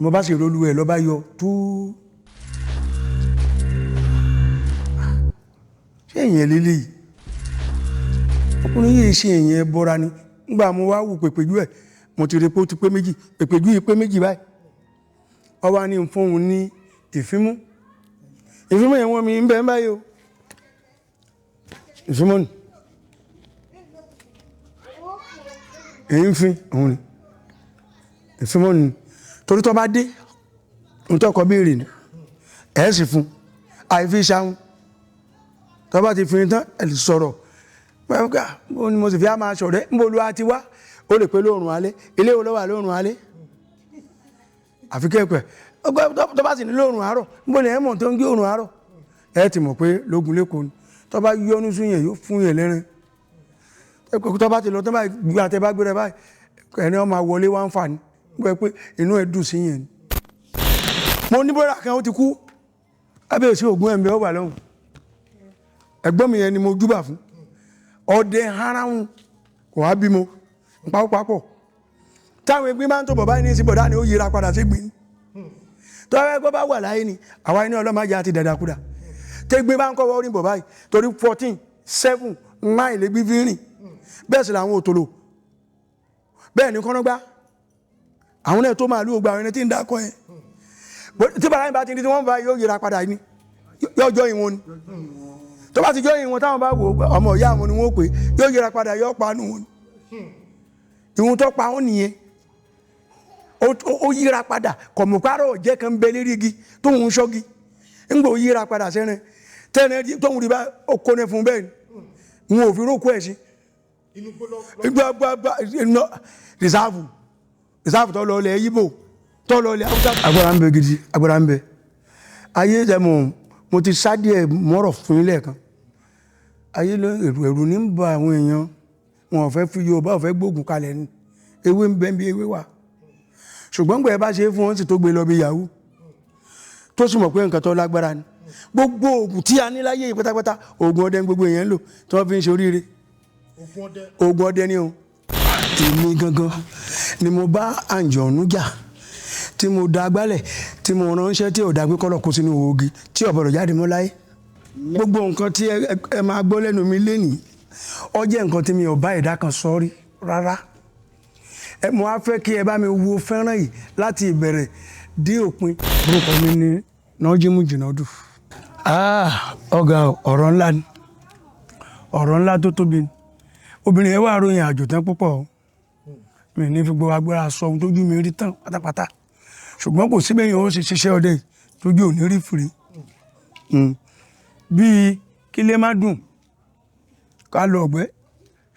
Mo bá sì rolú ẹ̀ lọ́ba yọ tú. Ṣé èèyàn lélẹ́yìí? Ọkùnrin yìí ṣe èèyàn bọ́ra ni. Nígbà mo wá wù pèpèjú ẹ̀, mo ti rí pé ó ti pé méjì, pèpèjú yìí pé méjì báyìí. Ó wá ní n fún òun ní ìfimú. Ìfimú yẹn wọ́n mi ń bẹ ń báyìí o. Ìfimú ni. Èyí ń fin òun ni. Ìfimú ni. Torí tó bá dé, ohun tó kọ béèrè ni. Ẹ̀ sì fún. Àìfi ṣahun. Tó bá ti fi tán, ẹ lè sọ̀rọ̀. Bó ni mo sì fi á máa ṣọ̀rẹ́, níbo lu a ti wá? Ó lè pé lóòrùn alẹ́. Ilé wo ló wà lóòrùn alẹ́? Àfi kẹ́kọ̀ọ́ ẹ̀. Tó bá sì ní lóòrùn àárọ̀, níbo ni ẹ mọ̀ tó ń gé òrùn àárọ̀? Ẹ ti mọ̀ pé lógun lẹ́kọ̀ọ́ ni. Tó bá yọnu sí yẹn, yóò fún yẹn lẹ́rìn. Tó bá ti lọ, tó bá gbé àtẹ bá gbéra báyìí, ẹni ó máa wọlé wá ń fà ní. Gbọ́ pé inú ẹ dùn sí yẹn ni. Mo ní bọ́dà kan ó ti kú. Kábíyèsí ògún ẹ̀mí ó wà lọ́hùn. Ẹ̀gbọ́n mi yẹn ni mo júbà fún. Ọdẹ haráhùn kò wá bímọ. Pápápọ̀. Táwọn ẹgbẹ́ máa ń tó bọ̀ báyìí ní ìsìn bọ̀dá ni ó yíra padà sí gbìn. Tó bá gbọ́ bá wà láyé ni, àwa iná ọlọ́mọ ajá ti dàdàkúdà. Tẹ́gbẹ́ bá ń kọ́ wọ́n rìn bọ̀ báyìí torí 14, 7, 9 lè gbí fi rìn. Bẹ́ẹ̀ sì làwọn òtòlò. Bẹ́ẹ̀ ni kọ́nọ́gbá. Àwọn náà tó máa lú ògbà àwọn ẹni tí ń dákọ̀ yẹn. Tí bàbá yẹn bá ti di tí wọ́n bá yóò yíra padà ni. Yóò jọ ìwọ̀n ni. Tó bá ti jọ ìwọ̀n táwọn bá wò ó, ọmọ ìyá àwọn ni wọ́n pè é, yóò yíra padà yóò pa nù wọn. Ìwọ̀n tó pa wọ́n nìyẹn. Ó yíra padà, kọ̀mùpárọ̀ jẹ́ kan bẹ lérí igi tóun ń ṣọ́gi. Ńgbò yíra padà sẹ́rìn. Tẹ́rìn tóun rí bá ó kóni fún bẹ́ẹ̀ ni. N ò fi rókò ẹ̀ sí. Gbàgbàgbà rìsáàfù rìsáàfù tó lọ ilẹ̀ Yíbò tó lọ ilẹ̀ Haúsá. Agbára ń bẹ gidi, agbára ń bẹ. Ayé ẹ mọ̀, mo ti sá díẹ̀ mọ́rọ̀ fún yín lẹ́ẹ̀kan. Ayé ló ẹ̀rù ẹ̀rù ní ń ba àwọn èèyàn. Wọn ò fẹ́ fi Yorùbá ò fẹ́ gbógun kalẹ̀ ni. Ewé ń bẹ bí ewé wà. Ṣùgbọ́n gbẹ̀ bá ṣe é fún wọn sì tó gbé lọ bí Yahoo. Tó sì mọ̀ pé nǹkan tó lágbára ni. Gbogbo oògùn tí a ní láyé yìí pátápátá, oògùn ọdẹ gbogbo èèyàn ń lò tí wọ́n fi ń ṣe oríire. Oògùn ọdẹ ni o. Èmi gangan ni mo bá àǹjọ̀nú jà tí mo da agbálẹ̀ tí mo ránṣẹ́ tí ò dá pé kọ́lọ̀ kó sínú òògì tí ò gbọdọ̀ jáde mọ́ láyé. Gbogbo nǹkan tí ẹ máa gbọ́ lẹ́nu mi lénìí, ó jẹ́ nǹkan tí mi ò bá ẹ̀dá kan sọ rí rárá. Mo á fẹ́ kí ẹ bá mi wo fẹ́ràn yìí láti ìbẹ̀rẹ̀ dé òpin. Orúkọ mi ni Nájímù Jìnàdù. Ọ̀gá ọ̀rọ̀ ńlá ni. Ọ̀rọ̀ ńlá tó tóbi ni. Obìnrin yẹn wà ròyìn àjò tán púpọ̀. Mi ní fi gbogbo agbára sọ ohun tójú mi rí tán pátápátá. Ṣùgbọ́n kò síbẹ̀ yẹn ó ṣe ṣiṣẹ́ ọdẹ yìí tójú ò ní rí fìrí. Bí kílé má dùn ká lọ ọ̀gbẹ́,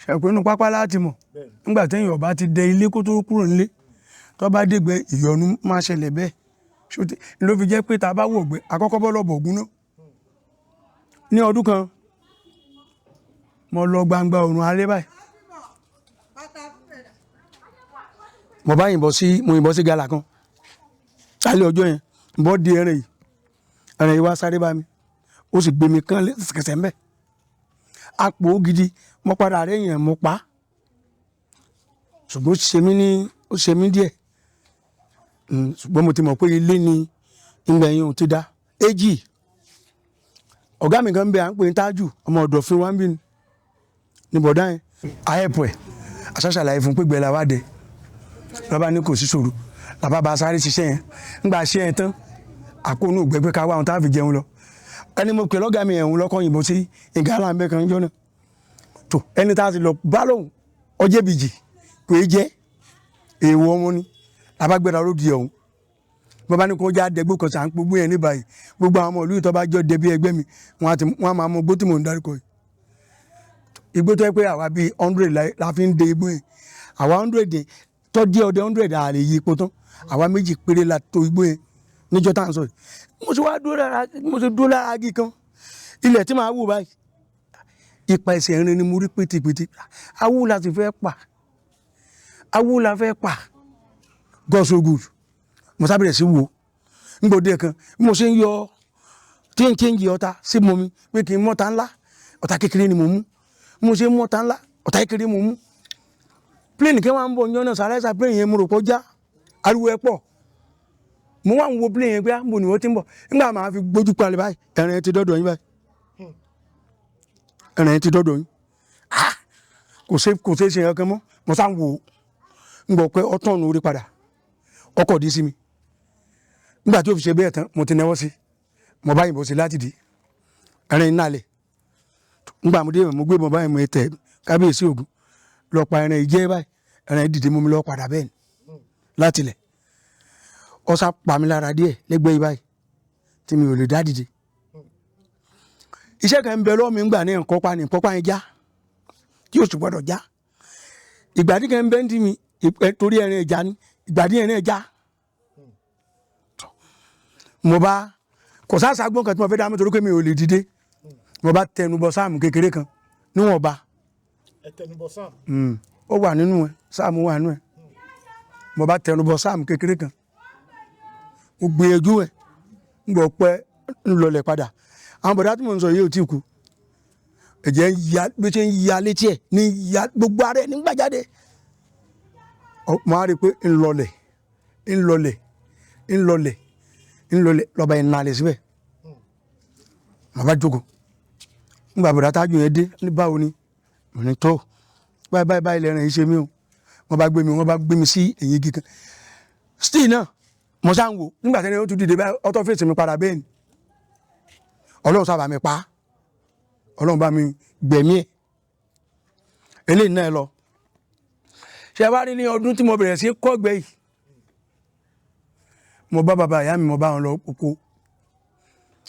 ṣẹ̀pẹ́ inú pápá láti mọ̀. Nígbà tí èèyàn bá ti dẹ ilé kó tó kúrò nílé, tó bá dégbẹ́ ìyọnu máa ṣẹlẹ̀ bẹ́ẹ̀. Ṣó ti ló fi jẹ́ pé tá a bá wọ̀ ọ̀gbẹ́, àkọ́kọ́ bọ́ lọ bọ̀gún náà. Ní ọdún kan, mo lọ gbangba òrùn alẹ́ báyìí. Mo bá yìnbọn sí, mo yìnbọn sí gala kan. Lálẹ́ ọjọ́ yẹn, mo bọ́ di ẹran yìí. Ẹran yìí wá sáré bá mi. Ó sì gbé mi kán kẹsẹ̀ ń bẹ̀. Apò gidi, mo padà rẹ́ yẹn, mo pa. Ṣùgbọ́n ó ṣe mí ní, ó ṣe mí díẹ̀. Ṣùgbọ́n mo ti mọ̀ pé ilé ni ìgbẹ̀yìn ò ti dá. Èjì, ọ̀gá mi kan ń bẹ, à ń pè ní Tájù, ọmọ ọ̀dọ̀fin wa ń bí ni. Ní bọ̀dá yẹn, a help ẹ̀. A ṣá ṣàlàyé fún pé gbẹ la wá dé. Lọ́ba ní kò sí ṣòro. Làbá bá sáré ṣiṣẹ́ yẹn. Ńgbà ṣe yẹn tán, àkóónú ògbẹ́ pé ká wá ohun tá a fi jẹun lọ. Ẹni mo pè lọ́gàá mi ẹ̀hún lọ́kọ́ yìnbọn sí ìgárá ń bẹ kan jọ́ náà. Tó ẹni tá a ti lọ bá lóhùn, ọjẹ́ bìjì, kò é jẹ́, èèwọ̀ wọn ni. Làbá gbéra ló di ọ̀hún. Bàbá ní kó já dẹgbó kan sà ń gbogbo yẹn ní báyìí. Gbogbo àwọn ọmọ ìlú yìí tó bá jọ dẹ bí ẹgbẹ́ mi, wọ́n á máa mọ igbó tí mò ń dárúkọ yìí. Igbó tó yẹ pé àwa bíi 100 la fi ń de igbó yẹn. Àwa 100 yẹn, tó dé ọdẹ 100 a lè yí ipò tán. Àwa méjì péré la to igbó yẹn níjọ́ tá à ń sọ yìí. Mo ṣe wá dúró lára, mo ṣe dúró lára igi kan. Ilẹ̀ tí màá wò báyìí. Ipa ẹsẹ̀ irin ni mo rí pétépété. Awú la ti fẹ́ pa. Awú la fẹ́ pa. God so good. Mo sá bẹ̀rẹ̀ sí wò. Nígbà òde kan, bí mo ṣe ń yọ tí ń change ọta sí mọ́ mi pé kí n mọ́ta ńlá, ọta kékeré ni mo mú. Bí mo ṣe ń mọ́ta ńlá, ọta kékeré mo mú. Plane kí wọ́n á ń bọ̀ ní ọ̀nà sàrẹ́sà plane yẹn mo rò pé ó já. Ariwo ẹ pọ̀. Mo wá ń wo plane yẹn pé mo ní wọ́n ti ń bọ̀. Nígbà máa fi gbójú palẹ̀ báyìí, ẹran yẹn ti dọ́dọ̀ yín báyìí, ẹran yẹn ti dọ́dọ̀ yín. Ah, kò ṣe ṣe kankan mọ́. Mo sá ń wò ó, ń gbọ́ pé ọtún ọ̀nà orí padà, ọkọ̀ dí sí mi. Nígbà tí ó fi ṣe bẹ́ẹ̀ tán, mo ti náwó sí, mo bá yìnbọn sí láti dì ẹran yìí nálẹ̀. Nígbà mo dé, mo gbé ìbọn báyìí, mo tẹ̀ kábíyèsí Ògún lọ pa ẹran yìí jẹ́ báyìí. Ẹran yìí dìde mú mi lọ padà bẹ́ẹ̀ ni láti ilẹ̀. Ọ̀sà pa mi lára díẹ̀ lẹ́gbẹ̀ẹ́ yìí báyìí tí mi ò lè dá dìde. Iṣẹ́ kan ń bẹ lọ́wọ́ mi ńgbà ní nkọ́pá ní nkọ́pá yẹn já tí yóò sì gbọ́dọ̀ já. Ìgbà tí kan ń bẹ ń dí mi torí ẹran ẹja ni ìgbà tí ẹran ẹja mo bá kò sáàsà gbọ́n kan tí mo fẹ́ dá mi torí pé mi ò lè dìde. Mo bá tẹnu bọ sáàmù kékeré kan níwọ̀nba. Ẹ tẹnubọ sáà. Ó wà nínú ẹ, sáàmù wà nínú ẹ. Mo bá tẹnu bọ sáàmù kékeré kan, mo gbìyànjú ẹ, ń gbọ́ pẹ́ ń lọlẹ̀ padà. Àwọn bọ̀dá tí mo ń sọ yìí ò tí ì kú. Ẹ̀jẹ̀ ń ya bí ó ṣe ń ya létí ẹ̀ ní ya gbogbo ara ẹ̀ nígbà jáde. Mo á rí i pé ń lọlẹ̀, ń lọlẹ̀, ń lọlẹ̀, ń lọlẹ̀, lọ́ba yẹn nalẹ̀ síbẹ̀. Mo bá jókòó. Nígbà bọ̀dá tájú yẹn dé, ní báwo ni? Mo ní tó báyìí báyìí báyìí lẹ́rìn yìí ṣe mí o. Wọ́n bá gbé mi sí ẹ̀yìn igi kan still náà. Mo sá ń wò nígbà tí ẹni ó tún dìde báyìí, ọtọ́ fèsì mi padà bẹ́ẹ̀ ni. Ọlọ́run sábà mi pa á. Ọlọ́run bá mi gbẹ̀mí ẹ̀. Eléyìí náà lọ ṣe wá rí. Ní ọdún tí mo bẹ̀rẹ̀ sí kọ́gbẹ́ yìí, mo bá bàbá ìyá mi, mo bá wọn lọ oko.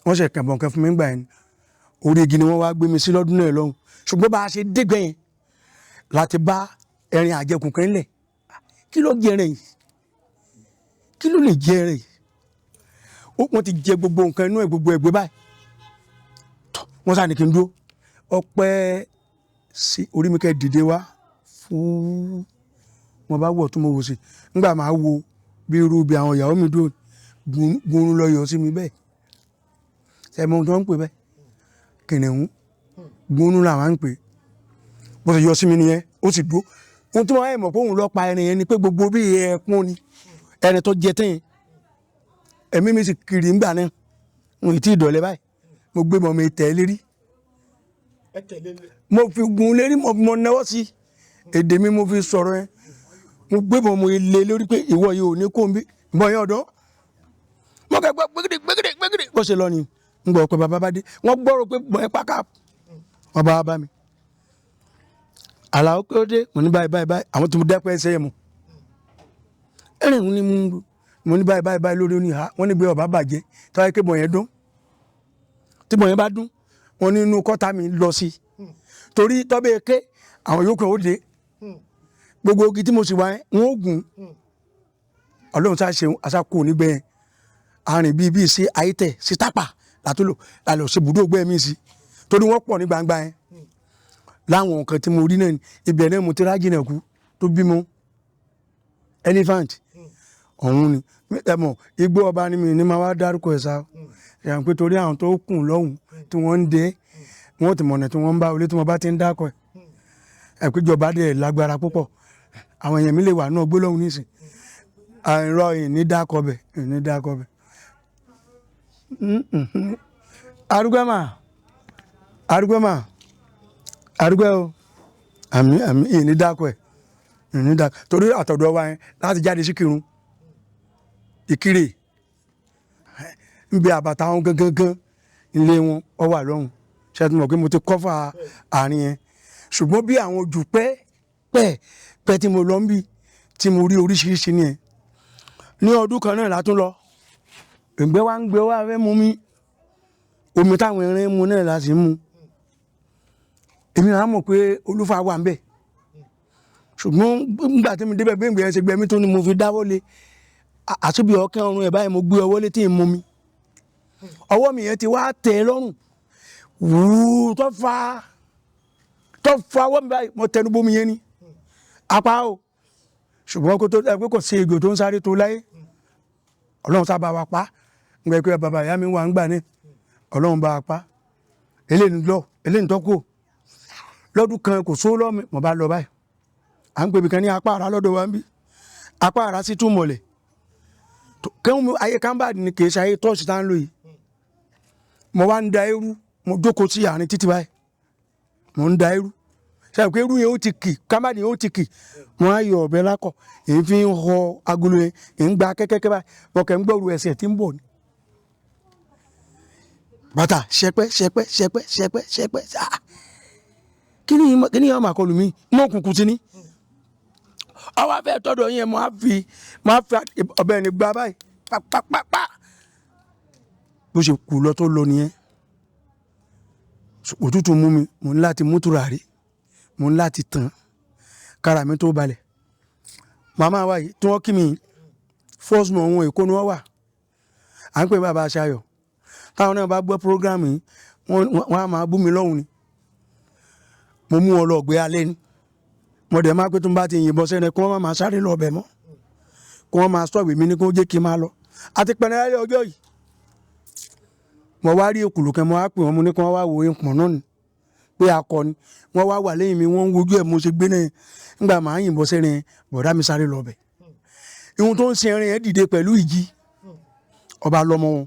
Wọ́n ṣe kẹ̀bọ̀n kẹ fún mi gbà yẹn. Orí igi ni wọ́n wá gbé mi sí lọ́dún náà lọ́hùn. Ṣùgbọ́n bá a ṣe dégbẹ́ yẹn láti bá ẹrin àjẹkùn kan lẹ̀. Kí ló jẹ ẹrin yìí? Kí ló lè jẹ ẹrin yìí? Wọ́n ti jẹ gbogbo nǹkan inú ẹ̀, gbogbo ẹ̀gbẹ́ báyìí. Tọ́, wọ́n sá ní kí n dúró ọpẹ́ sí orí mi kẹ́ dìde wá fún wọn. Bá wọ̀ tó mo wò sí nígbà máa wo bí irú bí àwọn ìyàwó mi dúró gunrun lọ yọ sí mi bẹ́ẹ̀. Ṣe mọ ohun tí wọ́n ń pè bẹ́ẹ̀? Kìnìún gunrun làwọn ń pè. Bó ṣe yọ sí mi nìyẹn, ó sì dúró. Ohun tí wọ́n ẹ̀ mọ̀ pé òun lọ pa ẹrin yẹn ni pé gbogbo bí ẹkún ni ẹni tó jẹ tẹ́yìn. Ẹ̀mí mi sì kiri ńgbà náà, n ò tí ì dọ̀lẹ́ báyìí. Mo gbé mọ́ mi tẹ̀ lérí. Ẹ tẹ̀lé. Mo fi gun lérí, mo náwó sí èdè mi, mo fi sọ̀rọ̀ yẹn. Mo gbé bọ̀, mo lé lórí pé ìwọ yìí ò ní kó n bí ìbọn yẹn ọ̀dọ́. Mo kẹ́ gbọ́ gbégede gbégede gbégede bó ṣe lọ ni. N gbọ́ pé bàbá bá dé, wọ́n gbọ́rọ̀ pé bọ̀ ẹ́ pákà. Wọ́n bá bá mi àlàó kí ó dé. Mo ní báyìí báyìí báyìí, àwọn tí mo dẹ́pẹ́ ẹsẹ̀ yẹn mu ẹ̀rìn ní mo ní báyìí báyìí báyìí lórí. Ó ní ha, wọ́n ní gbé ọba bàjẹ́ tọ́wọ́ ké bọ̀ yẹn dún. Tí bọ̀ yẹn bá dún, wọ́n ní inú kọ́ta mi lọ sí torí tọ́bẹ̀ ké àwọn yòókù ó dé. Gbogbo igi tí mo sì wá yẹn, wọ́n ó gùn. Ọlọ́run sá ṣeun, àṣà kò nígbẹ́ yẹn. Arìn bíi bíi sí ayítẹ̀ sí tápà látòlò lálẹ́ òsè bùdó gbẹ́ mi sí torí wọ́n pọ̀ ní gbangba yẹn. Láwọn nǹkan tí mo rí náà ni ibẹ̀ náà mo ti rájìnà kú tó bímọ elephant ọ̀hún ni. Ẹ mọ̀ igbó ọba ni mi ní máa wá dárúkọ ẹ̀ sá ẹ̀ pé torí àwọn tó kùn lọ́hùn tí wọ́n ń dé, wọ́n ti mọ̀nà tí wọ́n ń bá olé tí wọ́n bá ti ń dákọ̀ ẹ̀. Ẹ̀ pé ìjọba dẹ̀ lágbára púpọ̀. Àwọn èèyàn mi lè wà náà gbé lọ́hùn nísìn. Àìrọ̀ ìní dákọ̀ bẹ̀, ìní dákọ̀ bẹ̀. Arúgbó mà, arúgbó mà, arúgbó o. Àmì àmì ìní dákọ̀ ẹ̀, ìní dákọ̀ torí àtọ̀dọ̀ wa yẹn láti jáde sí Kírun, Ìkirè ń bẹ àbàtà wọn gangan gan ilé wọn ọ wà lọ́hùn. Ṣe ti mọ̀ pé mo ti kọ́fà àárín yẹn? Ṣùgbọ́n bí àwọn ojú pẹ́ pẹ́ pẹ́ tí mo lọ ń bí tí mo rí oríṣiríṣi nìyẹn. Ní ọdún kan náà látún lọ, ìgbẹ́ wa ń gbé wa fẹ́ mú mi. Omi táwọn ẹran mu náà la sì ń mu. Èmi náà mọ̀ pé olúfa wà ń bẹ̀. Ṣùgbọ́n nígbà tí mo débẹ̀, bí ìgbẹ́ yẹn ṣe gbẹ mí tó ni mo fi dáwọ́ lé àtúbí ọkẹ́ ọrùn ẹ̀ báyìí. Mo gbé ọwọ́ létí mú mi, ọwọ́ mi yẹn ti wá tẹ̀ ẹ́ lọ́rùn wúú, tó fa ọwọ́ mi báyìí. Mo tẹnu bómi yẹn ni apá o. Ṣùgbọ́n kó tó ẹ pé kò sí ejò tó ń sáré tó láyé. Ọlọ́run sábà wa pa ń gbẹ pé bàbá ìyá mi wà ń gbà ní ọlọ́run bá wa pa. Eléyìí lọ, eléyìí tó kù lọ́dún kan kò sówó lọ́ọ̀ mi. Mo bá lọ báyìí, à ń pè mí kan ní apá àrà lọ́dọ̀ wa ń bí apá àrà sí túmọ̀lẹ̀. Kẹ́hún ayé kámbáàdì ni, kì í ṣe ayé tọ́ọ̀sì tá ń lò yìí. Mo wá ń da eérú, mo jókòó sí àárín títí báyìí, mo ń da eérú, ṣe pé eérú yẹn ó ti kì, kámbáàdì yẹn ó ti kì. Mo á yọ ọ̀bẹ lákọ̀, èyí fi ń họ agolo yẹn, èyí ń gba kẹ́kẹ́kẹ́ báyìí. Mo kẹ́ ń gbọ́rù ẹsẹ̀ tí ń bọ̀ ni, bàtà ṣẹpẹ́ ṣẹpẹ́ ṣẹpẹ́ ṣẹpẹ́ ṣẹpẹ́. Ah, kí ni yẹn máa kọlù mí mọ́ òkùnkùn sí ni. Ọwọ́ afẹ́ tọ́dọ̀ yẹn, mo á fi ọ̀bẹ ní gbá báyìí pápápápá, bó ṣe kú lọ tó lọ nìyẹn. Òtútù mú mi, mo ní láti mú tùràrí, mo ní láti tàn kára mi tó balẹ̀. Màmá wa yìí tí wọ́n kí mi first mọ̀, wọn Èkó ni wọ́n wà, à ń pè bàbá Aṣayọ̀. Táwọn náà bá gbọ́ program yìí, wọ́n á máa bú mi lọ́hùn ni. Mo mú wọn lọ gbé alẹ́ ni, mo dẹ̀ máa pé tó ń bá ti yìnbọn sẹ́ni, kí wọ́n má máa sáré lọ ọbẹ̀ mọ́, kí wọ́n máa sọ̀wé mi ní kí wọ́n jẹ́ kí n máa lọ. Àti pẹ̀lẹ́ lálẹ́ ọjọ́ yìí, mo wá rí èkùlù kan, mo wá pè wọ́n, mo ní kí wọ́n wá wo ìpọ̀n náà ni pé akọni. Wọ́n wá wà lẹ́yìn mi, wọ́n ń wojú ẹ̀. Mo ṣe gbé náà nígbà máa yìnbọn sẹ́ni yẹn, bọ̀dá mi sáré lọ ọbẹ̀. Ihun tó ń sin ẹrin yẹn dìde pẹ̀lú ìjì, ọba lọmọ wọn,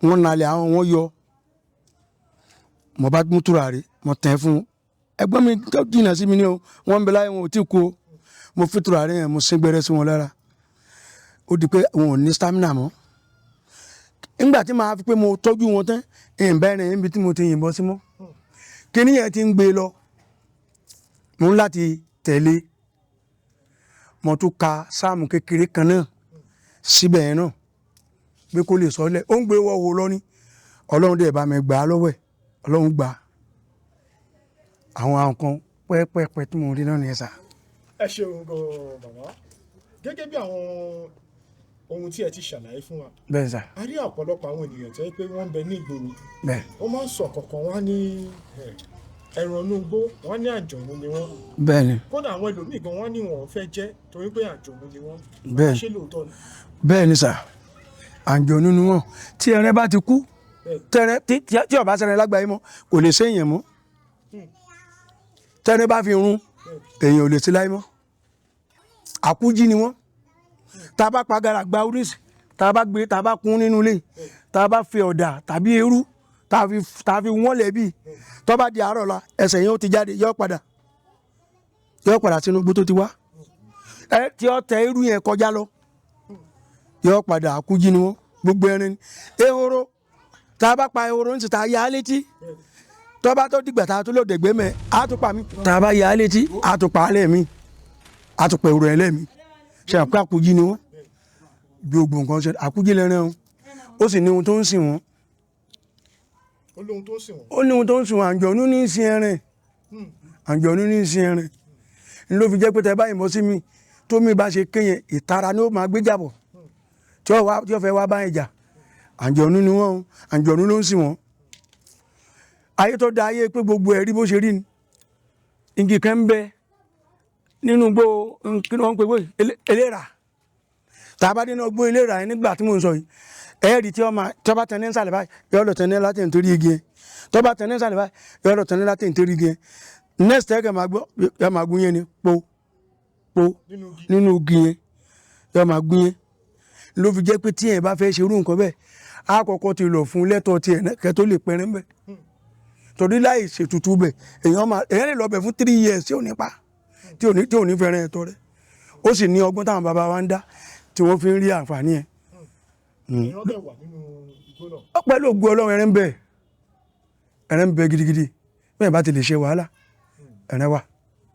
wọn nalẹ̀ àwọn wọn yọ. Mo bá mú tùràrí, mo tẹ̀ fún ẹ̀gbọ́n mi tó jìnnà sí mi ní o, wọ́n ń bẹ láyé, wọn ò tí kú o. Mo fi tùràrí yẹn, mo sín gbẹ́rẹ́ sí wọn lára, ó di pé wọn ò ní stamina mọ́. Nígbà tí màá fi pé mo tọ́jú wọn tán, ìbẹ̀rẹ̀ níbi tí mo ti yìnbọn sí mọ́, kíní yẹn ti ń gbé lọ, mo ń láti tẹ̀lé. Mo tún ka sáàmù kékeré kan náà síbẹ̀ yẹn náà pé kó lè sọ ọ́ lẹ̀. Ó ń gbé wọ́wọ́ lọ ní Ọlọ́run dẹ̀ bá mi gbà á lọ́wọ́ ẹ̀, Ọlọ́run gbà á. Àwọn nǹkan pẹ́ẹ́pẹ́ẹ́pẹ́ tí mo rí náà nìyẹn sà. Ẹ ṣeun gan bàbá. Gẹ́gẹ́ bí àwọn ohun tí ẹ ti ṣàlàyé fún wa, Bẹ́ẹ̀ sà. a rí ọ̀pọ̀lọpọ̀ àwọn ènìyàn tó yẹ pé wọ́n ń bẹ ní ìgboro, wọ́n máa ń sọ kọ̀ọ̀kan, wọ́n á ní ẹran inú igbó, wọ́n á ní àjọ̀nú ni wọ́n. Bẹ́ẹ̀ ni. Kódà àwọn ẹlòmíì gan, wọ́n á ní wọ́n fẹ́ jẹ́ torí pé àjọ̀nú ni wọ́n. Bẹ́ẹ̀. Ṣé lóòótọ́ ni? Bẹ́ẹ̀ ni sà, àǹjọ̀nú ni wọ́n. Tí ẹran bá ti kú, tẹrẹ tí ó bá sẹrẹ lágbàáyé mọ́, kò lè séèyàn mọ́. Tẹrẹ bá fi run èèyàn, ò lè sí láyé mọ́. Àkújí ni wọ́n. Tá a bá pagara gba oríṣi, tá a bá gbé, tá a bá kún nínú ilé, tá a bá fi ọ̀dà tàbí eérú, tá a fi wọ́n lẹ̀, bí tó bá di àárọ̀ la, ẹsẹ̀ yẹn ó ti jáde, yọ padà sínú igbó tó ti wá. Ẹ tí ó tẹ eérú yẹn kọjá lọ, yọ padà. Àkújí ni wọ́n. Gbogbo ẹrin ni. Ehoro, tá a bá pa ehoro ń sì, tá a yá á létí, tó bá tó dìgbà tá a tó lò dẹ̀gbẹ́ mẹ́, á tún pa mí. Tá a bá yá á létí, á tún pa á lẹ́ẹ̀mí, á tún pa ehoro yẹn lẹ́ẹ̀mí. Ṣe àpò àkújí ni wọ́n. Gbogbo nǹkan ṣe àkújí lẹ́rìn o, ó sì ní ohun tó ń sìn wọ́n. Ó lóhun tó ń sìn wọ́n. Ó ní ohun tó ń sìn wọ́n. Àǹjọ̀nú ní í sin ẹrin, àǹjọ̀nú ní í sin ẹrin. N ló fi jẹ́ pé tẹ báyìí mọ́ sí mi, tó mi bá ṣe kéyẹn, ìtara ni ó máa gbé jàbọ̀ tí ó wá, tí ó fẹ́ wá báyìí jà. Àǹjọ̀nú ni wọ́n o, àǹjọ̀nú ló ń sìn wọ́n. Ayé tó da ayé pé gbogbo ẹ̀rí bó ṣe rí ni. Igi kan ń bẹ nínú igbó, kí ni wọ́n ń pè wé, eléra. Tá a bá dé náà gbó eléra yẹn nígbà tí mò ń sọ yìí, ẹ̀ẹ́dì tí wọ́n máa tí wọ́n bá tẹ̀ ní nsàlẹ̀ báyìí, yọ lọ tẹ̀ ní láti nítorí igi yẹn. Tó bá tẹ̀ ní nsàlẹ̀ báyìí, yọ lọ tẹ̀ ní láti nítorí igi yẹn. Next, ẹ̀ kẹ́ máa gbọ́, yọ máa gún yẹn ni po po. Nínú igi. Nínú igi yẹn, yọ máa gún yẹn. Ló fi jẹ́ pé tí ẹ̀ bá fẹ́ ṣe irú nǹkan bẹ́ẹ̀, á kọ́kọ́ ti lọ fún lẹ́tọ̀ọ́ tiẹ̀ náà kẹ́ tó lè pẹ̀rẹ́ ń bẹ̀, torí láì ṣètùtù bẹ̀, èèyàn máa, èèyàn lè lọ bẹ̀ fún 3 years tí ò ní pa, tí ò ní fẹ́ràn ẹ̀tọ́ rẹ̀. Ó sì ní ọgbọ́n táwọn bàbá wa ń dá tí wọ́n fi ń rí àǹfààní ẹ̀. Èèyàn dẹ̀ wà nínú igbó náà? Ó pẹ̀lú ògo Ọlọ́run, ẹ̀rẹ́ ń bẹ, ẹ̀rẹ́ ń bẹ gidigidi. Bẹ́ẹ̀ bá ti lè ṣe wàhálà, ẹ̀rẹ́ wà.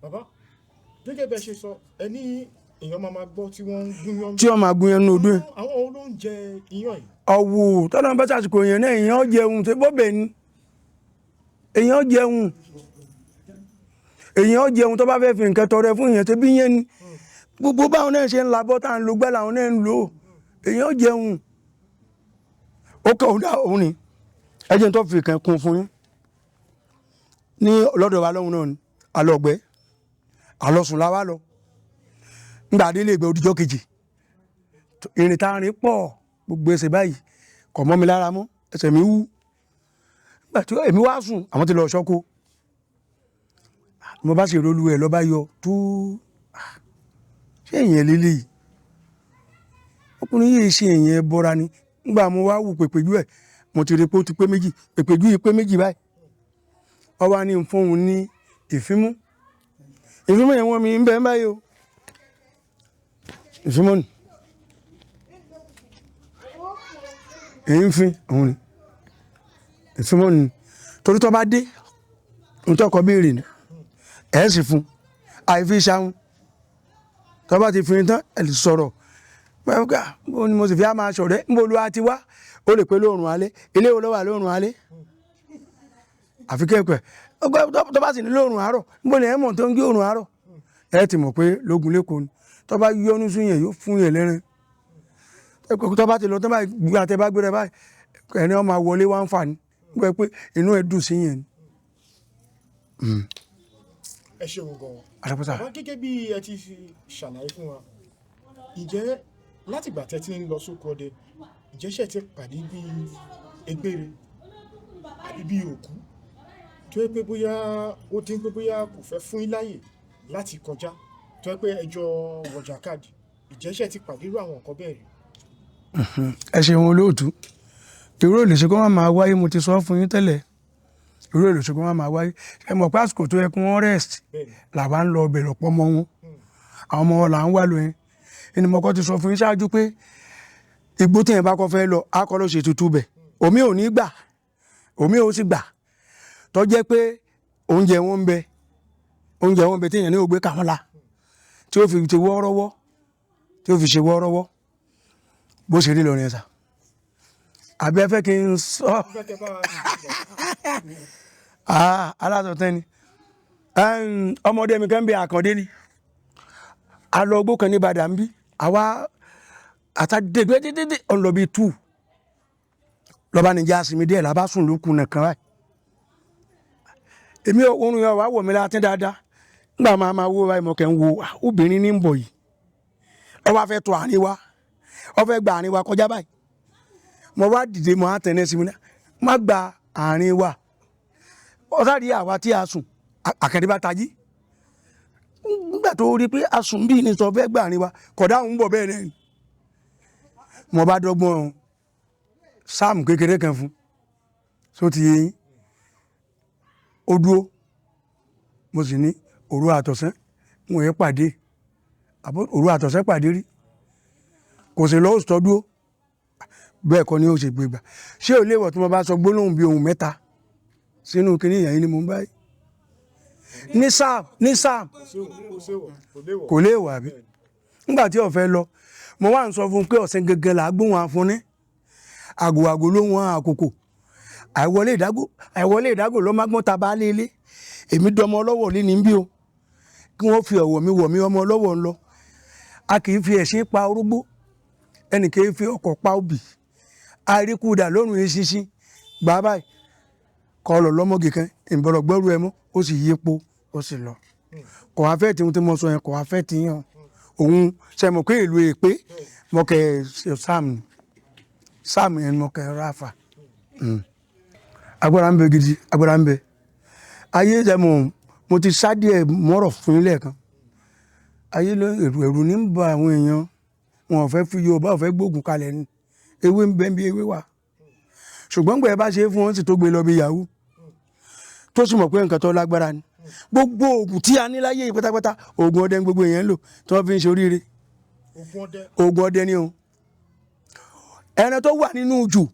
Bàbá, gẹ́gẹ́ bẹ́ẹ̀ ṣe sọ, ẹ ní èèyàn máa máa gbọ́ tí wọ́n ń gúnyán. Tí wọ́n máa gún yẹn nínú odó yẹn. Àwọn olóúnjẹ iyán yìí? Ọ̀wù tọ́lá bá sàsìkò yẹn náà, èèyàn jẹun tó bọ́bẹ̀ ni. Èèyàn jẹun, èèyàn jẹun. Tó bá fẹ́ fi nǹkan tọrẹ fún èèyàn tó bí yẹn ni, gbogbo báwọn náà ṣe ń labọ́, tá à ń lo gbẹ́ làwọn náà ń lò ó. Èèyàn jẹun. Ó kẹ́ òun dá òun ni. Ẹ jẹ́ n tó fi nǹkan kún fún yín. Ní lọ́dọ̀ wa lọ́hùn náà ni alọ́gbẹ́ alọ́sùn la wá lọ. Ńgbà délé ìgbẹ́ òdìjọ́ kejì, ìrìn tá a rìn pọ̀, gbogbo ẹsẹ̀ báyìí kò mọ́ mi lára mọ́, ẹsẹ̀ mi wú. Nígbà tí èmi wá sùn, àwọn ti lọ ṣọ́kó. Mo bá sì rí olúwẹ̀ lọ́ bá yọ tú. Ṣé èèyàn lílé yìí? Ọkùnrin yìí ṣe èèyàn bọ́ra ni. Nígbà mo wá wù pèpèjú ẹ̀, mo ti rí pé ó ti pé méjì, pèpèjú yìí pé méjì báyìí. Ó wá ní fún òun ní ìfimú. Ìfimú yẹn wọ́n mi ń bẹ ń báyìí o. Ìfimú ni. Èéfín òun ni. Ìfimú ni. Torí tó bá dé, ohun tó kọ béèrè ni. Ẹ̀ sì fún. Àìfi ṣahun. Tó bá ti fi tán, ẹ̀ lè sọ̀rọ̀. Bó ni mo sì fi á máa ṣọ̀rẹ́, níbo ló ti wá? Ó lè pé lóòrùn alẹ́. Ilé wo ló wà lóòrùn alẹ́? Àfi kẹ́kọ̀ọ́ ẹ̀. Tó bá sì ní lóòrùn àárọ̀, níbo ni ẹ̀ mọ̀ tó ń gé òrùn àárọ̀? Ẹ ti mọ̀ pé lógun lẹ́kọ̀ọ́ ni. Tó bá yọnu sí yẹn, yóò fún yẹn lẹ́rìn. Tó bá ti lọ, tó bá gbé àtẹ bá gbé rẹ báyìí, ẹni ó máa wọlé wá ń fà ní. Gbọ́ pé inú ẹ dùn sí yẹn ni. Ẹ ṣeun gan-an. Àdàpọ̀sà. Àmọ́ gẹ́gẹ́ bí ẹ ti ṣàlàyé fún wa, ǹjẹ́ látìgbà tẹ́ ti ń lọ sóko ọdẹ, ǹjẹ́ ṣé ti pàdé bí egbére àbí bí òkú tó yẹ pé bóyá ó dín pé bóyá kò fẹ́ fún yín láyè láti kọjá, tó yẹ pé ẹjọ́ wọ̀jà káàdì, ǹjẹ́ ṣé ti pàdé irú àwọn nǹkan bẹ́ẹ̀ rí? Ẹ ṣeun olóòtú. Irú èlòsí kó má máa wáyé, mo ti sọ fún yín tẹ́lẹ̀. Irú èlòsí kó má máa wáyé. Ẹ mọ̀ pé àsìkò tó yẹ kí wọ́n rest làwa ń lọ ọbẹ̀ lọ́pọ̀ ọmọ wọn. Àwọn ọmọ wọn là ń wá lóyún. Ẹni mo kọ́ ti sọ fún yín ṣáájú pé igbó tí yẹn bá kọ́ fẹ́ lọ, á kọ́ ló ṣe tutù bẹ̀. Omi ò ní gbà, omi ò sì gbà. Tó jẹ́ pé oúnjẹ wọn ń bẹ, oúnjẹ wọn ń bẹ tí èèyàn ní ògbé kàwọn la, tí ó fi ṣe wọ́ọ́rọ́wọ́, tí ó fi ṣe wọ́ọ́rọ́wọ́. Bó ṣe rí lọ́rin ẹ̀ sà. Àbí ẹ fẹ́ kí n sọ? Alásọ̀tẹ́ ni. Ọmọdé mi kan bí Àkàndé ni. A lọ igbó kan ní Ìbàdàn bí. Àwa àtàdégbé dédédé ọ̀n lọ bí 2. Lọ́ba ní já sinmi díẹ̀ làbá sùn lókun nìkan báyìí. Èmi oorun yẹn wà wọ̀ mí láti dáadáa. Nígbà máa ma wo báyìí mo kẹ́ ń wo obìnrin ní ń bọ̀ yìí. Ó wá fẹ́ tọ àárín wa. Ó fẹ́ gba àárín wa kọjá báyìí. Mo wá dìde mo á tẹ̀lé sí mi náà. Má gba àárín wa. Ó sáré àwa tí a sùn. Àkàndé bá tají. Nígbà tó rí pé a sùn bí ní sọ fẹ́ gba àárín wa, kódà òun bọ̀ bẹ́ẹ̀ náà ni. Mo bá dọ́gbọ́n sáàmù kékeré kan fún. Só ti yé yín. Ó dúró. Mo sì ní òru àtọ̀sán. N ò yẹ pàdé. Àbó òru àtọ̀sán pàdé rí. Kò sì lọ òsítọ́ dúró. Bẹ́ẹ̀ kọ́ ni ó ṣe gbé gbà. Ṣé ò léèwọ̀ tí mo bá sọ gbólóhùn bí ohun mẹ́ta sínú kinní ìyẹn ni mo ń báyìí? Ní sáà, ní sáà. Kò léèwọ̀ àbí? Nígbà tí ó fẹ́ lọ, mo wá ń sọ fún un pé ọ̀sẹ̀ gẹ́gẹ́ là á gbóhùn àfúnní. Àgòàgò ló wọn àkókò. Àìwọlé ìdágò, àìwọlé ìdágò ló má gbọ́n ta bá lé ilé. Èmi dọmọ ọlọ́wọ̀ lé ní bí o. Kí wọ́n fi ọ̀wọ̀ mi wọ̀ mí ọmọ ọlọ́wọ̀ ń lọ. A kì í fi ẹ̀sìn pa orógbó. Ẹnì kì í fi ọkọ̀ pa obì. Àríkúdà lórun eṣinṣin. Gbà báyìí. Kọ lọ lọ́mọge kan, ìbọ̀rọ̀ gbọ́rú ẹ mọ́, ó sì yípo, ó sì lọ. Kò wá fẹ́ tí ohun tí mo sọ yẹn, kò wá fẹ́ tí yàn. Òun ṣe mọ̀ pé ìlú èpè, mo kẹ sáàmù. Sáàmù yẹn mo kẹ ráfà. Agbára ń bẹ gidi, agbára ń bẹ. Ayé ṣe mọ̀, mo ti sá díẹ̀ mọ́rọ̀ fún ilé kan. Ayé ló ẹ̀rù ní ń ba àwọn èèyàn. Wọn ò fẹ́ fi Yorùbá ò fẹ́ gbógun kalẹ̀ ni. Ewé ń bẹ bí ewé wà. Ṣùgbọ́n gbẹ̀ bá ṣe é fún wọn sì tó gbé lọ bí yahoo. Tó sì mọ̀ pé nǹkan tó lágbára ni. Gbogbo oògùn tí a ní láyé yìí pátápátá, oògùn ọdẹ ní gbogbo èèyàn ń lò tí wọ́n fi ń ṣe oríire. Oògùn ọdẹ ni o. Ẹran tó wà nínú jù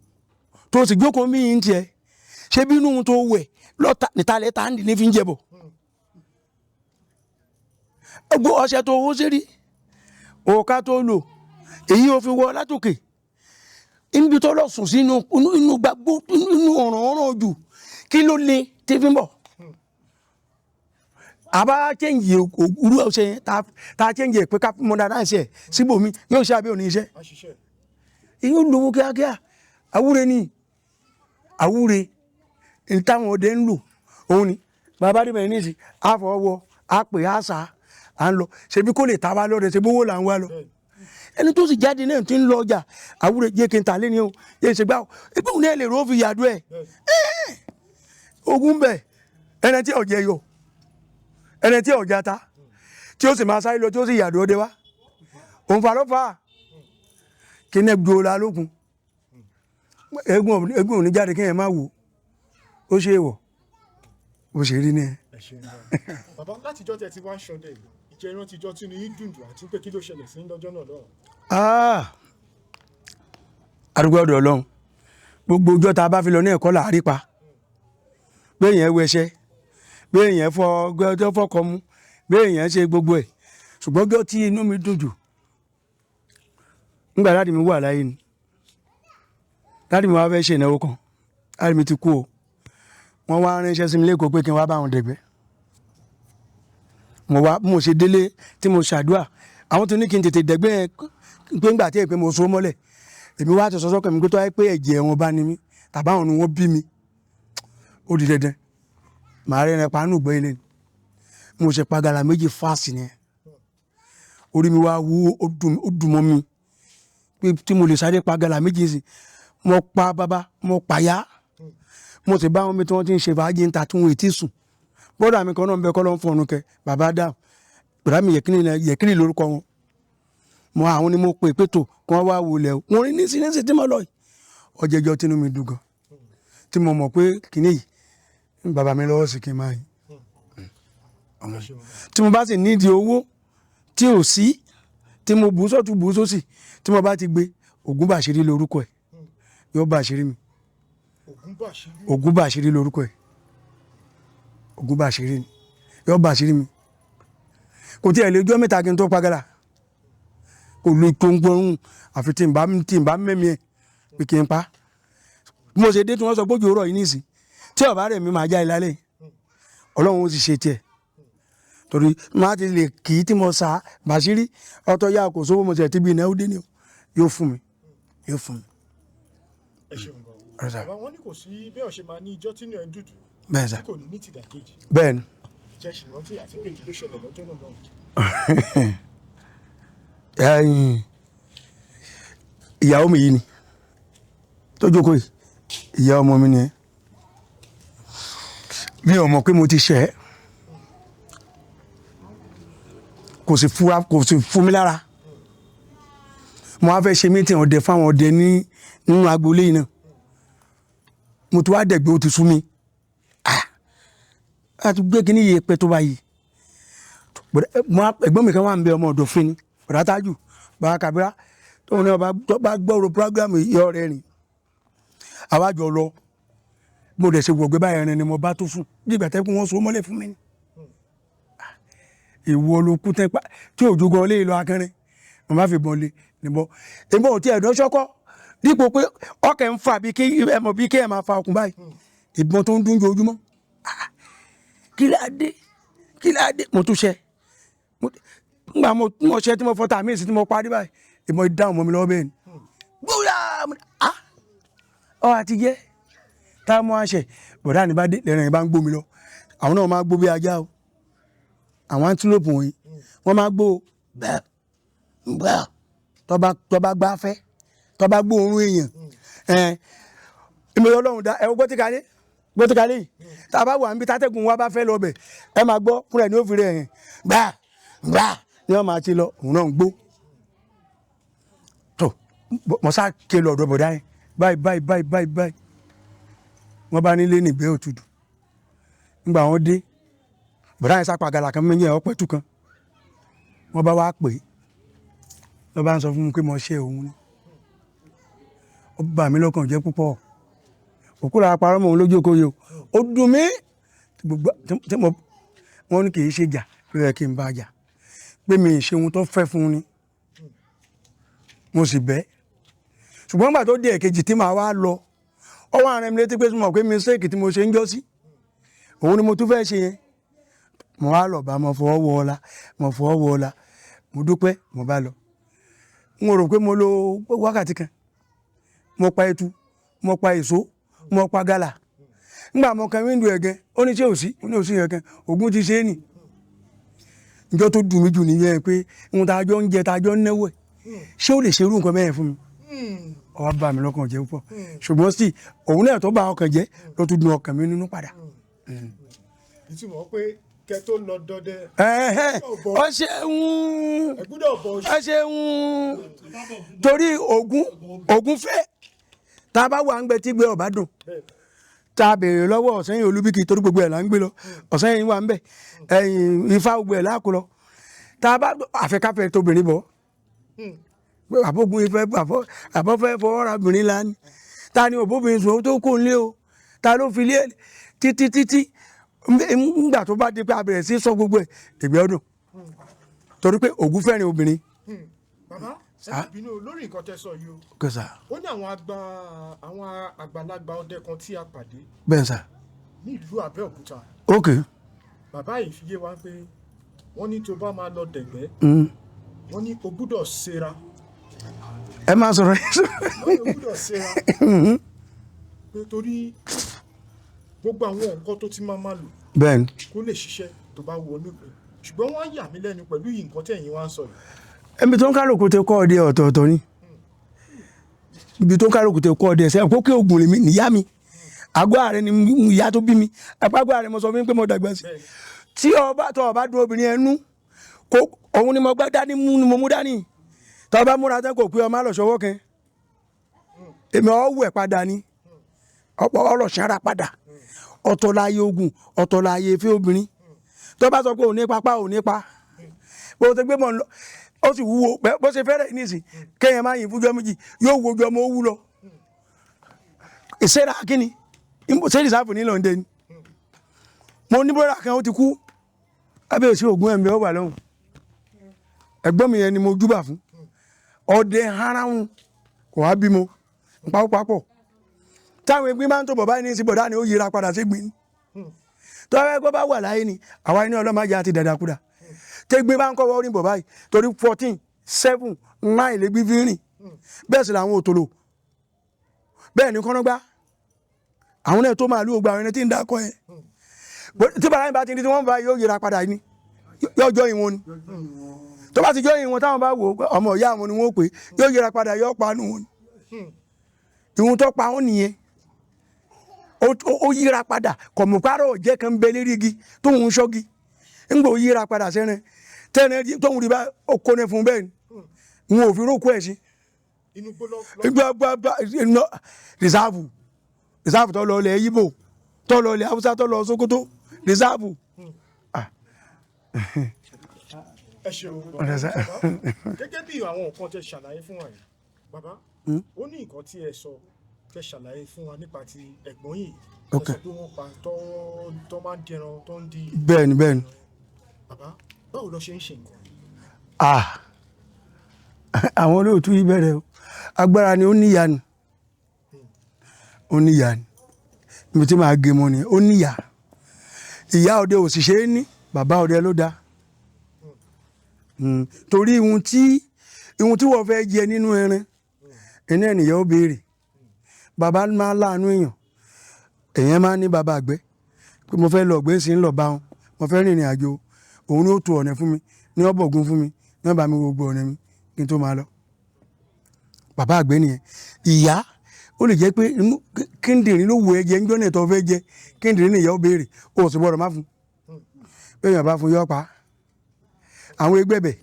tó sì jókòó mí ń tiẹ̀, ṣé bí inú tó wẹ̀ lọ́ta nítalẹ̀ tá ní fi ń jẹbọ. Gbogbo ọṣẹ tó owó sérí, òòka tó lò, èyí ò fi wọ látòkè. Níbi tó lọ sùn sínú inú gbàgbó inú ọ̀ràn ọ̀ràn jù kí ló le tí fi ń bọ̀. Àbá chẹ́ǹjì òwúrú ọ̀sẹ̀ yẹn tá a chẹ́ǹjì pé ká modernize ẹ̀ síbòmí yóò ṣe àbí òní iṣẹ́. Èyí ó lówó kíákíá. Àwúre ni àwúre ní táwọn ọdẹ ń lò òun ni. Bàbá dé bẹ̀rẹ̀ nísì, á fọwọ́ á pè á sá à ń lọ. Ṣebí kó lè ta wá lọ́rẹ̀, ṣebí owó là ń wá lọ. Ẹni tó sì jáde náà ti ń lọ ọjà, àwúre jẹ́ kí n ta lé ní o, jẹ́ ṣe gbá o. Ebi òun náà lè rò ó fi yàdú ẹ̀. Ogun bẹ̀, ẹni tí ọ̀jẹ̀ yọ, ẹni tí ọ̀jẹ̀ ata, tí ó sì máa sáré lọ, tí ó sì yàdú ọdẹ wá. Òun fà ló fà á. Kí ní gbòòlà lókun eégún ò ní jáde kéèyàn má wò ó ṣe é wọ̀ bó ṣe rí ni ẹ. Ẹ ṣeun gan. Bàbá, látijọ́ tẹ́ ti wá ń ṣọdẹ yìí, ìjẹ́ ìrántí ijọ́ tí inú yín dùn jù àti pé kí ló ṣẹlẹ̀ sí lọ́jọ́ náà lọ́hùn? Ah! Arúgbó ọ̀dọ̀ Ọlọ́run, gbogbo ọjọ́ tá a bá fi lọ ní ẹ̀kọ́ làárí pa, béèyàn wẹṣẹ, béèyàn fọ gbẹjọ fọkọ mu, béèyàn ṣe gbogbo ẹ̀. Ṣùgbọ́n ọjọ́ tí inú mi dùn jù nígbà dáàdì mi wà láyé ni dáàdì mi wá fẹ́ ṣe ìnáwó kan. Dáàdì mi ti kú o. Wọ́n wá ránṣẹ́ sí mi lẹ́kọ̀ọ́ pé kí n wá bá wọn dẹ̀gbẹ́. Mo wá, bí mo ṣe délé tí mo ṣàdúrà, àwọn tó ní kí n tètè dẹ̀gbẹ́ yẹn pé ńgbà tí èpè mo so mọ́lẹ̀, èmi wá ti sọ sọ́kàn mi pé tó wáyé pé ẹ̀jẹ̀ wọn bá ní mí tàbá àwọn ni wọ́n bí mi, ó di dandan màá rẹ́rìn pa nù gbọ́ ilé ni. Mo ṣe pagara méjì fáàsì ni orí mi wá wú, ó dùn mọ́ mi pé tí mo lè sáré pagara méjì sí. Mo pa bàbá, mo pàyà, mo sì bá wọn mi tí wọ́n ti ń ṣe fàájì ń ta tí wọn ò tí ì sùn. Bọ́dà mi kan náà ń bẹ kọ́ ló ń fọnù kẹ bàbá dà bọ́dà mi Yẹ̀kínì lórúkọ wọn. Mo àwọn ni mo pè pé tó kí wọ́n wá wọlé o. Wọ́n rí nísìnyí tí mo lọ yìí, ọjẹjọ tínú mi dùn gan tí mo mọ̀ pé kìíní yìí ń bàbá mi lọ́wọ́ sí kí n máa yìn. Tí mo bá sì nídìí owó tí ò sí, tí mo bù sọ́tún bù sósì, tí mo bá ti gbé Ògún Bàṣírí lórúkọ ẹ̀, yóò bàṣírí mi. Ògún Bàṣírí. Ògún Bàṣírí lórúkọ ẹ̀, Ògún Bàṣírí ni yóò bàṣírí mi. Kò tí ẹ̀ lè jọ́ mẹ́ta kí n tó pagara, kò lè tó ń gbọ́n àfi tí n bá mẹ́mi ẹ̀ pé kí n pa. Bí mo ṣe dé tí wọ́n sọ pé òjò rọ̀ yìí nísìn, tí ọ̀bá rẹ̀ mi máa já ilé, Ọlọ́run ó sì ṣe tiẹ̀. Torí má ti lè kì í tí mo sá Bàṣírí ọtọ yá kò sówó mo ṣe ti bí iná ó dé ni o, yóò fún mi, yóò fún mi. Ẹ ṣeun gan. Ọ̀rẹ́ sà. Bàbá, wọn ní kò sí bí ọ̀ṣẹ̀ máa ní ijọ́ tí inú ẹ̀ ń dùn jù Bẹ́ẹ̀ sà. tí kò ní ní tìdàkejì. Bẹ́ẹ̀ ni. Jẹ́ ṣèrántí àti pé kí ló ṣẹlẹ̀ lọ́jọ́ náà lọ́hùn? Ẹ̀yin, ìyàwó mi yìí ni tó jókòó yìí, ìyá ọmọ mi ni ẹ. Mi ò mọ̀ pé mo ti ṣẹ̀ ẹ́, kò sì fura, kò sì fún mi lára. Mo wá fẹ́ ṣe mítìn ọdẹ fáwọn ọdẹ ní nínú agboolé yìí náà. Mo ti wá dẹ̀gbẹ́, ó ti sú mi. A ti gbé kínní yìí pẹ́ tó báyìí. Ẹ̀gbọ́n mi kan wà ń bẹ, ọmọ ọ̀dọ̀ fún ni, bọ̀dá Tájù, bàbá Kàbírà, tóun náà bá gbọ́rọ̀ program yọ rẹ̀ rìn. Àwa jọ lọ, mo dẹ̀ ṣe wọ̀gbẹ́ báyìí rìn ni mo bá tó sùn. Bí ìgbà tẹ́kun wọn so mọ́lẹ̀ fún mi ni. Ìwọ ló kú tẹ́ pa tí òjò gan lé lọ akẹrin. Mo bá fi bọ́n lé níbọ̀. Ìbọn ò tí ẹ̀dọ́ ṣọ́kọ́ dípò pé ọkẹ́ ń fà bí kí ẹ mọ̀ bí kí ẹ máa fa okùn báyìí. Ìbọn tó ń dún jojúmọ́. Kí la dé? Kí la dé? Mo tún ṣe. Ngbà mo ṣe tí mo fọ́ tàmí sí tí mo parí báyìí. Ìbọn ìdáhùn mọ́ mi lọ́wọ́ bẹ́ẹ̀ ni. Gbúra! Ọ àti jẹ́. Tá a mú àṣẹ. Bọ̀dá ni bá dé lẹ́rìn ìbá ń gbó mi lọ. Àwọn náà máa gbó bí ajá o. Àwọn antelope wọ̀nyí, wọ́n máa gbó bẹ́ẹ̀ bẹ́ẹ̀. Tọ́ bá gbá fẹ́, tọ́ bá gbó òórùn èèyàn. Ìmọ̀ Ọlọ́run dá, ẹ wo gbọ́tíkalé, gbọ́tíkalé yìí. Tá a bá wà níbi tátẹ́gùn wa bá fẹ́ lọ bẹ̀, ẹ máa gbọ́ fúnra ẹ̀ ní ó fi rẹ̀ hàn. Gbà gbà ni wọ́n máa ti lọ, òun náà ń gbó. Tó, mo sá ké lọ ọ̀dọ̀ bọ̀dá yẹn. Báyìí báyìí báyìí báyìí báyìí. Wọ́n bá nílé nígbẹ́ òtútù. Nígbà wọ́n dé, bọ̀dá yẹn sá pàgàlà kan méjì ọ̀pẹ̀tù kan. Wọ́n bá wá pè é. Lọ́ bá ń sọ fún mi pé mo ṣe òun ni. Ó bà mí lọ́kàn jẹ́ púpọ̀. Òkú la parọ́ mọ́ òun lójú oko yìí o. Ó dùn mí. Gbogbo tí mo wọ́n ní kì í ṣe jà ló yẹ kí n bá jà. Pé mi ì ṣe ohun tó fẹ́ fún un ni. Mo sì bẹ́. Ṣùgbọ́n nígbà tó di ẹ̀kejì tí màá wá lọ, ó wá rán mi létí pé mo mọ̀ pé mistake tí mo ṣe ń jọ́ sí, òun ni mo tún fẹ́ ṣe yẹn. Mo wá lọ bá, mo fọwọ́ wọ ọlá, mo fọwọ́ wọ ọlá. Mo dúpẹ́, mo bá lọ. N ò rò pé mo lo wákàtí kan. Mo pa ẹtu, mo pa èso, mo pa gálà. Nígbà mo kan wíńdò ẹ̀gẹ́, ó ní ṣé ò sí, ó ní ò sí ẹ̀gẹ́, Ògún ti ṣe é nì. Ǹjọ́ tó dùn mí jù nìyẹn pé ohun tá a jọ ń jẹ, tá a jọ ń náwó ẹ̀, ṣé ó lè ṣe irú nǹkan bẹ́ẹ̀ fún mi? Ó wá bà mí lọ́kàn jẹ́ púpọ̀. Ṣùgbọ́n sì, òun náà tó bá ọkàn jẹ́ ló tún dùn ọkàn mi nínú padà. Ìtumọ̀ pé Kẹ́ tó lọ dọdẹ, Ẹ̀hẹ́n, ó ṣeun, ẹ gbúdọ̀ bọ òòṣà. ẹ ṣeun. Torí Ògún, Ògún fẹ́ tá a bá wà ń gbẹ tí gbé ọba dùn, tá a béèrè lọ́wọ́ Ọ̀sẹ́yìn Olúbíkì, torí gbogbo ẹ̀ là ń gbé lọ. Ọ̀sẹ́yìn wà ń bẹ̀, ẹ̀yìn Ifá, gbogbo ẹ̀ láàkó lọ. Tá a bá àfẹ́káfẹ́ tóbìnrin bọ̀ pé àbógun ìfẹ́ àbọ̀fẹ́ fọwọ́ra obìnrin la ni, ta ni òbóbìnrin sùn tó kó ń lé o, ta ló fi lé títí títí ńgbà tó bá di pé a bẹ̀rẹ̀ sí sọ gbogbo ẹ̀ ìgbẹ́ ọdún, torí pé Ògún fẹ́ràn obìnrin. Bàbá, ẹ má bínú lórí nǹkan tẹ́ sọ yìí o. Kẹsà. Ó ní àwọn àgbàlagbà ọdẹ kan tí a pàdé Bẹ́ẹ̀ sà. ní ìlú Abẹ́òkúta. Ok. Bàbá yìí fi yé wa pé wọ́n ní tó bá máa lọ dẹ̀gbẹ́, wọ́n ní o gbúdọ̀ ṣera. Ẹ máa sọ̀rọ̀ yẹn. Wọ́n ní o gbúdọ̀ ṣera pé torí gbogbo àwọn nǹkan tó ti máa lò Bẹ́ẹ̀ ni. kó lè ṣiṣẹ́ tó bá wọnú ìpín. Ṣùgbọ́n wọ́n yà mí lẹ́nu pẹ̀lú nǹkan tẹ̀yin wá ń sọ yìí. Ẹbí tó ń kálukú ti kọ́ ọdẹ ọ̀tọ̀ọ̀tọ̀ ni. Ibi tó ń kálukú ti kọ́ ọdẹ ẹsẹ̀ kókè Ògùn lèmi níyá mi, àgọ́ ààrẹ ni ìyá tó bí mi, àpágbọ́ ààrẹ mo sọ fún mi pé mo dàgbà sí. Tí ọba tó ọba dún obìnrin ẹnu kó òun ni mo gbá dání mú ni mo mú dání. Tó ọba múra tán kò pé ọmọ àlọ́sọwọ́ kan, èmi ọ̀wẹ̀ padà ni, ọ̀pọ̀ ọlọ́sànra padà. Ọ̀tọ̀ láàyè ogun, ọ̀tọ̀ láàyè ìfẹ́ obìnrin. Tó bá sọ pé òun ní papá, òun ní pa bó ṣe gbé mọ̀ ń lọ, ó sì wúwo bó ṣe fẹ́rẹ̀ nísìn kéèyàn máa yìn fúnjọ́ méjì, yóò wo ojú ọmọ, ó wú lọ. Ìṣẹ́ra kínni ṣé ìsáàfù nílò ń dé ni. Mo ní bọ́dà kan, ó ti kú, abẹ́ òsì ògùn ẹ̀mí ọ̀wà lọ́hùn. Ẹ̀gbọ́n mi yẹn ni mo júbà fún, ọdẹ haráhùn kò wá bímọ nípapọ̀. Táwọn ẹgbẹ́ máa ń tó bọ̀ báyìí ní ìsìn, bọ̀dá ni ó yíra padà sí gbin tọ́wọ́ ẹgbẹ́ bá wà láyé ni àwa ní ọlọ́mọdé àti dàdàkúdà tẹ́gbẹ́ bá ń kọ́ wọ́n rìn bọ̀ báyìí, torí 14, 7, 9 lè gbí fi rìn. Bẹ́ẹ̀ sì làwọn òtòlò, bẹ́ẹ̀ ni kọ́nọ́gbá àwọn náà tó màálù ògbà àwọn ẹni tí ń dákọ̀ ẹ̀. Tí bàbá yìí bá ti ní tí wọ́n bá yóò yíra padà ní yóò jọ ìwọ̀n ni. Tó bá ti jọ ìwọ̀n, táwọn bá wò ó, ọmọ ìyá àwọn ni wọ́n pè, yóò yíra padà, yóò pa nù wọn. Ìwọ̀n tó pa wọn nìyẹn, ó yíra padà kọ̀mùpárọ̀ jẹ́ kan bẹ lérí igi tóun ń ṣọ́gi ńgbò yíra padà sẹ́rẹ̀ tẹ́rẹ̀ tóun rí bá ó kó ní fún bẹ́ẹ̀ ni wọn ò fi rókù ẹ̀ sí. Inú gbó lọ. Rìsáàfù, rìsáàfù tó lọ ilẹ̀ Yíbò, tó lọ ilẹ̀ Haúsá, tó lọ Sókótó, rìsáàfù. Ẹ ṣeun bàbá. Gẹ́gẹ́ bí àwọn nǹkan tẹ́ ṣàlàyé fún wa yìí, bàbá, ó ní nǹkan tí ẹ sọ, tẹ́ ṣàlàyé fún wa nípa ti ẹ̀gbọ́n yìí. Ẹ sọ pé wọ́n pa tó máa ń dẹran tó ń di. Bẹ́ẹ̀ni, bẹ́ẹ̀ni. Bàbá, báwo lọ ṣe ń ṣe nǹkan? Ah, àwọn olóòtú yìí bẹ̀rẹ̀ o. Agbára ni, ó níyà ni, ó níyà ni. Ibi tí màá gé mọ́ ni, ó níyà. Ìyá ọdẹ òṣìṣẹ́ ní bàbá ọdẹ ló dáa. Torí ihun tí wọ́n fẹ́ jẹ nínú ẹran iná ènìyàn ó béèrè. Bàbá máa láàánú èèyàn, èèyàn máa ní bàbá àgbẹ̀ pé mo fẹ́ lọ ọ̀gbẹ́ sí ń lọ bá wọn, mo fẹ́ rìnrìn àjò, òun ni ó tu ọ̀nà fún mi, ní ó bọ̀gún fún mi, ní ó bá mi wo gbogbo ọ̀nà mi kí n tó máa lọ. Bàbá àgbẹ̀ nìyẹn. Ìyá ó lè jẹ́ pé inú kíndìnrín ló wù ẹ́ jẹ ńjọ́ náà tó fẹ́ jẹ kíndìnrín nìyẹn, ó béèrè, ó sì gbọ́dọ̀ má fún. Bẹ́ẹ̀ yàn bá fún, yọ pa àwọn ẹgbẹ́ bẹ̀.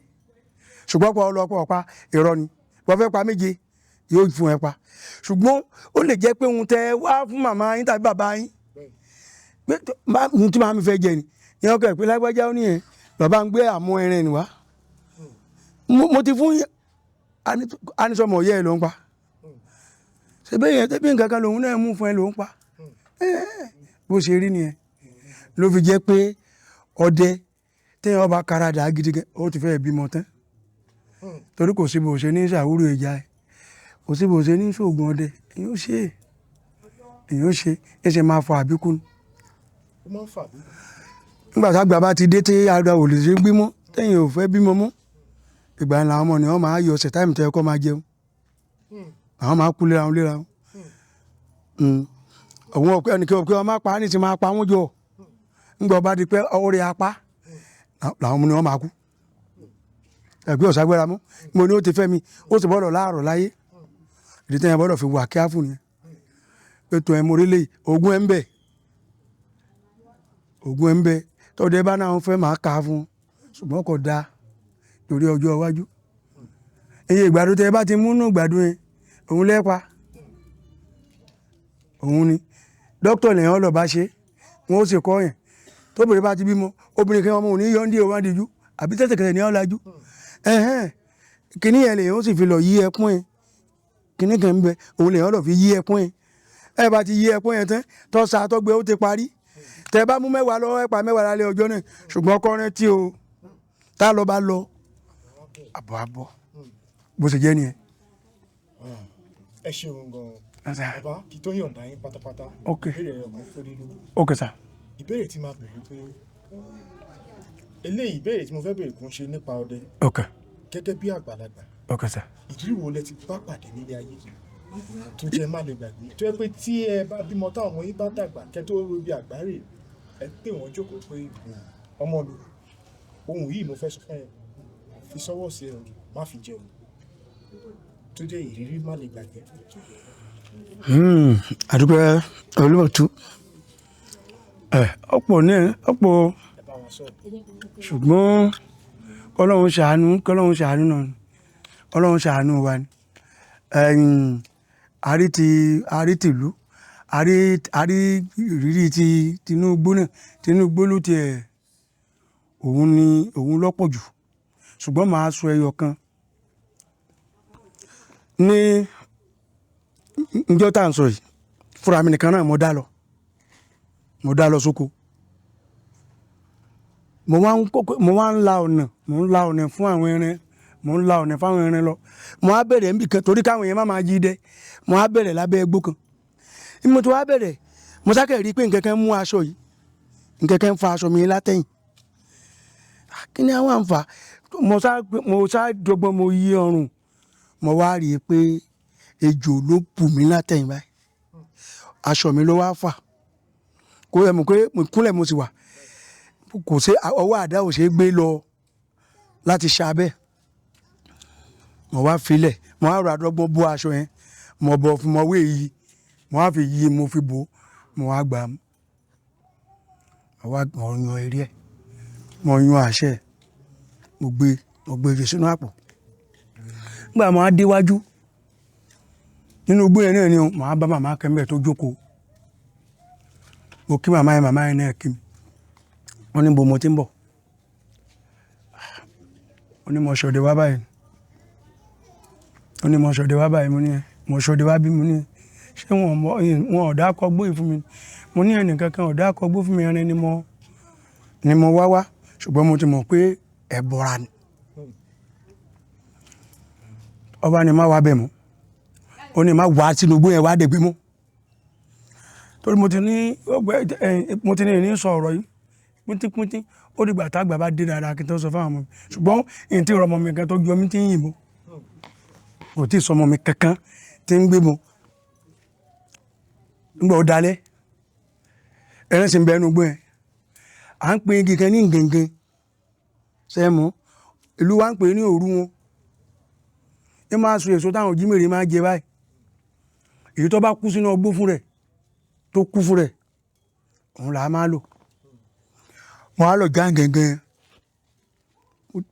Ṣùgbọ́n pọ̀ ọlọ́pọ̀ ọ̀pá irọ́ ni wọ́n fẹ́ pa, méje yóò fún ẹ pa. Ṣùgbọ́n ó lè jẹ́ pé ohun tẹ wá fún màmá yín tàbí bàbá yín pé ohun tí màá mi fẹ́ jẹ ni ní ọkọ̀ ìpínlẹ̀ lágbájá, ó nìyẹn bàbá ń gbé àmú ẹran ni wá. Mo ti fún anisọmọ yẹ ẹ ló ń pa. Ṣe bẹ́ẹ̀ yẹn tẹ́bí nǹkan kan lòun náà mú fún ẹ ló ń pa. Bó ṣe rí nìyẹn ló fi jẹ́ pé ọdẹ téèyàn bá karada gidi gan, ó ti fẹ́ bímọ tán, torí kò sí bó ṣe ní ṣàwúrò ìjà ẹ, kò sí bó ṣe ní ṣoògùn ọdẹ, èyàn ó ṣe, èyàn ó ṣe é ṣe máa fọ àbíkú ni. Ó máa ń fà bí. Nígbà tá àgbà bá ti dé tí ara ò lè ṣe gbímọ, téèyàn ò fẹ́ bímọ mọ́, ìgbà yẹn làwọn ọmọ ni wọ́n máa yọ ọ̀sẹ̀ táìmù tẹ́ ẹ kọ́ máa jẹun, àwọn máa kú léra wọn léra wọn. Òun ọ̀pẹ ẹnìkan ọ̀pẹ wọn máa pa á ní ti máa pa wọ́n jọ. Ńgbà ọba di pé ọrẹ apá làwọn ọmọ ni wọ́n máa kú. Ẹgbẹ́ ọ̀ságbéra mọ́ mo ní ó ti fẹ́ mi, ó sì gbọ́dọ̀ láàrọ̀ láyé. Ìdí tẹ́yìn gbọ́dọ̀ fi wà kíáfù nìyẹn pé tó ẹ mo rí lè ogún ẹ ń bẹ, ogún ẹ ń bẹ. Tọ́dẹ bá náà fẹ́ máa kà á fún un, ṣùgbọ́n kò dáa torí ọjọ́ iwájú. Iye ìgbàdo tẹ bá ti múnú ìgbàdo yẹn, òun lẹ́pa. Òun ni dókítà lèyàn ọlọ́ba ṣe, wọn ó sì kọ́ yẹn. Tóbìnrin bá ti bímọ, obìnrin kan ọmọ òní yọ̀ǹdí òun àdìjú àbí tẹ̀sẹ̀kẹsẹ̀ ní ọ̀làjú. Ẹ̀hẹ́n, kìnní yẹn lèyàn ó sì fi lọ yí ẹkún yẹn. Kìnní kan ń bẹ, òun lèyàn lọ fi yí ẹkún yẹn. Ẹ bá ti yí ẹkún yẹn tán, tọ́sa tọ́gbẹ́ ó ti parí. Tẹ bá mú 10 lọ́wọ́, ẹ pa 10 lálẹ́ ọjọ́ náà. Ṣùgbọ́n kọ́rẹ́ tí o tá lọ bá lọ àbọ̀ àbọ̀ bó ṣe jẹ́ nìyẹn. Ẹ ṣeun gan-an bàbá, kí tó yọ̀ǹda yín pátápátá. Ok. Ìbéèrè ọ̀gbọ́n fún nínú. Ok sir. Ìbéèrè tí máa bèrè pé eléyìí, ìbéèrè tí mo fẹ́ bèrè kò ń ṣe nípa ọdẹ. Ok. Gẹ́gẹ́ bí àgbàlagbà, Ok sir. ìrírí wo lẹ ti bá pàdé nílé ayé tó jẹ́ má lè gbàgbé, tó yẹ pé tí ẹ bá bímọ, táwọn ọmọ yín bá dàgbà, kẹ́ tó ro bí àgbáre, ẹ pè wọ́n jókòó pé, "Ọmọ mi, ohun yìí mo fẹ́ sọ fún ẹ, fi sọ́wọ́ sí ẹ, má fi jẹun," tó jẹ́ ìrírí má lè gbàgbé? Àdúgbò olóòtú ẹ ọ̀pọ̀ ní ọ̀pọ̀. Ẹ bá wọn sọ. Ṣùgbọ́n kọ́lọ́hún ṣàánú, kọ́lọ́hún ṣàánú náà ni, kọ́lọ́hún ṣàánú wa ni. Ẹ̀yìn, àrí ti àrí tìlú, àrí ìrírí ti Tinubu náà. Tinubu ló tiẹ̀, òun ni òun lọ́pọ̀ jù, ṣùgbọ́n màá sọ ẹyọ kan. Ní njọ́ tá à ń sọ yìí, fúnra mi nìkan náà mo dá lọ sóko. Mo wá ń la ọ̀nà, mo ń la ọ̀nà fún àwọn ẹran, mo ń la ọ̀nà fún àwọn ẹran lọ. Mo á bẹ̀rẹ̀ níbì kan torí káwọn yẹn má máa jí dẹ. Mo á bẹ̀rẹ̀ lábẹ́ igbó kan. Bí mo ti wá bẹ̀rẹ̀, mo sákẹ̀ rí i pé nǹkan kan mú aṣọ yìí, nǹkan kan fa aṣọ mi látẹ̀yìn. Kí ni àwọn àǹfà? Mo sá dọ́gbọ́n, mo yí ọrùn, mo wá rí i pé ejò ló bù mí látẹ̀yìn báyìí. Aṣọ mi ló wá fà. Kó ẹ mọ̀ pé ìkúnlẹ̀ mo sì wà, kò sí ọwọ́, àdá ò ṣe é gbé lọ láti ṣe abẹ́. Mo wá filẹ̀, mo wá rọ àdọ́gbọ́n bó aṣọ yẹn, mo bọ̀ fún mo wé yìí, mo wá fi yí, mo fi bò, mo wá gbà á mú. Mo wá mo yan eré ẹ̀, mo yan àṣẹ, mo gbé jù sínú àpò. Nígbà mo wá déwájú nínú igbó yẹn náà ni mo wá bá màmá kẹ́mbẹ̀ tó jókòó. Mo kí màmá yẹn, màmá yẹn náà kí mi. Wọ́n ní bo mo ti ń bọ̀. Ó ní mo ṣọdẹ wá báyìí. Ó ní mo ṣọdẹ wá báyìí. Mo ní mo ṣọdẹ wá bí. Mo ní ṣé wọn mọ wọn ọ̀dà akọgbó yìí fún mi? Mo ní ẹnìkankan ọ̀dà akọgbó fún mi. Ẹran ni mo wá wá, ṣùgbọ́n mo ti mọ̀ pé ẹ̀bọra ni. Ọba ni má wá bẹ̀ mọ́. Ó ní má wá sínú igbó yẹn wá dẹ̀gbẹ́ mọ́, torí mo ti ní ọgbẹ́ ẹ, mo ti ní ìní sọ ọ̀rọ̀ yìí pínpín. Ó dìgbà tágbà bá dé dáadáa kí n tó sọ fáwọn ọmọ mi, ṣùgbọ́n ìyẹn tí ọmọ mi kan tó jọ mí tí ń yìnbọn, kò tí ì sọmọ mi kankan tí ń gbé mọ́. Nígbà ó dalẹ̀, ẹran sì ń bẹ ẹnu gbọ́ yẹn. À ń pè igi kan ní gèngén sẹ́mu, ìlú wa ń pè ní òru wọn. Ẹ máa so èso táwọn jímèrè máa jẹ báyìí. Èyí tó bá kú sínú ọgbó fún rẹ̀, tó kú fún rẹ̀, òun là á máa lò. Mo á lọ já gèngén,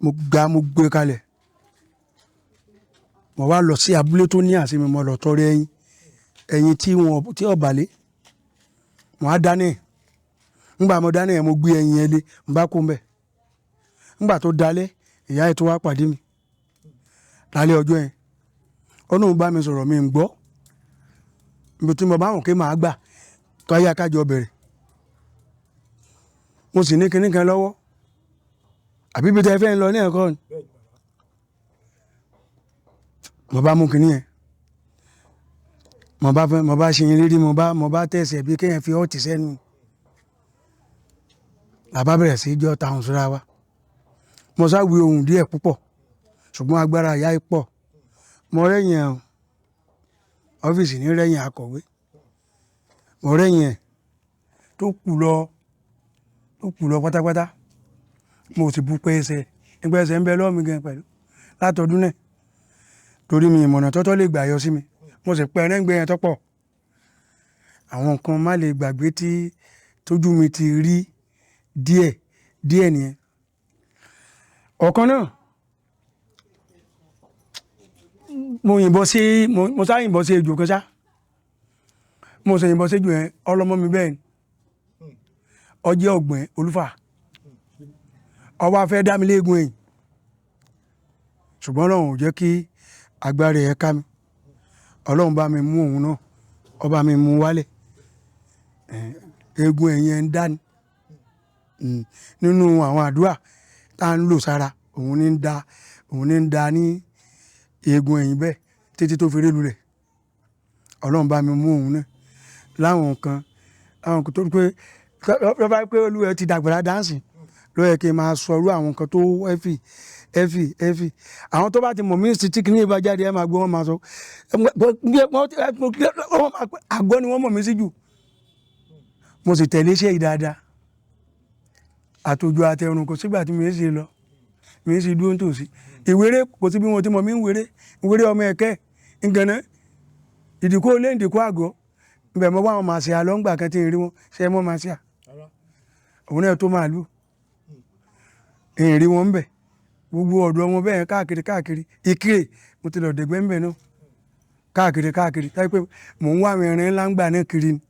mo ga, mo gbé kalẹ̀. Mo wá lọ sí abúlé tó ní àsìmí, mo lọ tọrọ ẹyin, ẹyin tí wọn tí ọ̀bàlẹ̀. Mo á dáná ẹ̀. Ńgbà mo dáná ẹ̀, mo gbé ẹyin yẹn lé, n bá kó ń bẹ̀. Ńgbà tó dalẹ̀, ìyá ẹ̀ tó wá pàdé mi lálẹ́ ọjọ́ yẹn. Ó lóun bá mi sọ̀rọ̀, mi ń gbọ́. Ibi tí mo bá wọn kí màá gbà káyà kájọ bẹ̀rẹ̀, mo sì ní kinní kan lọ́wọ́ àbí ibi tẹ́ fẹ́ ń lọ ní ẹ̀kọ́ ni. Mo bá mú kinní yẹn, mo bá fẹ́, mo bá ṣe yín lérí, mo bá tẹ̀sẹ̀ bí kéèyàn fi ọ̀tí sẹ́nu. Làbá bẹ̀rẹ̀ sí í jọ́ ta síra wa. Mo sá wí ohun díẹ̀ púpọ̀, ṣùgbọ́n agbára ìyá yìí pọ̀. Mo rẹ́yìn ẹ̀ ọ́fíìsì ní rẹ́yìn akọ̀wé. Mo rẹ́yìn ẹ̀ tó kù lọ, tó kù lọ pátápátá. Mo sì bu pẹ́ẹ́sẹ̀ nígbà ẹsẹ̀ ń bẹ lọ́wọ́ mi gan pẹ̀lú látọdún náà, torí mi ìmọ̀nà tọ́tọ́ lè gbà yọ sí mi. Mo sì pẹ́ ẹrẹ́ngbẹ́ yẹn tọ́pọ̀. Àwọn nǹkan má lè gbàgbé tí tójú mi ti rí díẹ̀. Díẹ̀ nìyẹn. Ọ̀kan náà, mo yìnbọn sí, mo sá yìnbọn sí ejò kan ṣá. Mo sì yìnbọn sí ejò yẹn, ọlọ́mọ mi bẹ́ẹ̀ ni. Ọjẹ́ ọ̀gbìn olúfà. Ọwọ́ afẹ́ dá mi léegun ẹ̀yìn, ṣùgbọ́n Ọlọ́run ò jẹ́ kí agbára ẹ̀ ká mi. Ọlọ́run bá mi mú òun náà, ó bá mi mú wálẹ̀. Eegun ẹ̀yìn ẹ̀ ń dá ni. Nínú àwọn àdúrà tá ń lò sára, òun ní ń da, òun ní ń da ní eegun ẹ̀yìn bẹ́ẹ̀ títí tó fi ré lulẹ̀. Ọlọ́run bá mi mú òun náà. Láwọn nǹkan, láwọn nǹkan tó rí pé, tó bá pé Olúwa ti dàgbà dáǹsì, ló yẹ kí n máa sọ irú àwọn nǹkan tó heavy, heavy, heavy. Àwọn tó bá ti mọ̀ mí sí tí kìíní bá jáde, ẹ máa gbọ́ wọn máa sọ. Àgọ́ ni wọ́n mọ̀ mí sí jù. Mo sì tẹ̀lé iṣẹ́ yìí dáadáa. Àtòjò àtẹrun kò sígbà tí mi ṣe lọ. Mi sì dúró nítòsí. Ìwéré kò sí bí wọn ti mọ̀ mí ń wéré. Ìwéré ọmọ ẹ̀kẹ́, ǹgànná, ìdìkú olé, ìdìkú àgọ́. Ibẹ̀ mo wá àwọn màsíà lọ ńgbà kan tí ń rí wọn. Ṣé ẹ mọ̀ màsíà? Òun náà tó màálù. Ń rí wọn ńbẹ̀. Gbogbo ọ̀dọ̀ wọn bẹ́ẹ̀ káàkiri káàkiri. Ìkirè mo ti lọ dẹ̀gbẹ́ ńbẹ̀ náà. Káàkiri káàkiri. Táyé pé mò ń wá àwọn ẹran ńlá ńgbà náà kiri ni.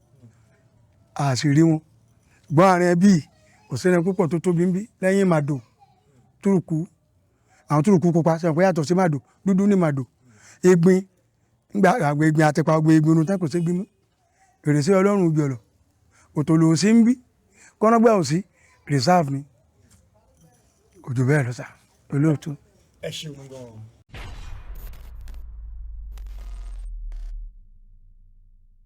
A sì rí wọn. Ṣùgbọ́n àárín ẹbí kò sí ẹran púpọ̀ tó tóbi ńbí lẹ́yìn màdò, túrùkù. Àwọn túrùkù pupa ṣe mọ̀ pé yàtọ̀ sí màdò. Dúdú ní màdò. Egbin, ńgbà àwọn egbin àti pa gbogbo egbin run tán, kò sí egbin mọ́. Èrèsé Ọlọ́run jọ̀lọ̀. Òtòlò ò sí ńbí. Kọ́nọ́gbà ò sí. Reserve ni. Kò jù bẹ́ẹ̀ lọ sá. Olóòtú. Ẹ ṣeun gan-an.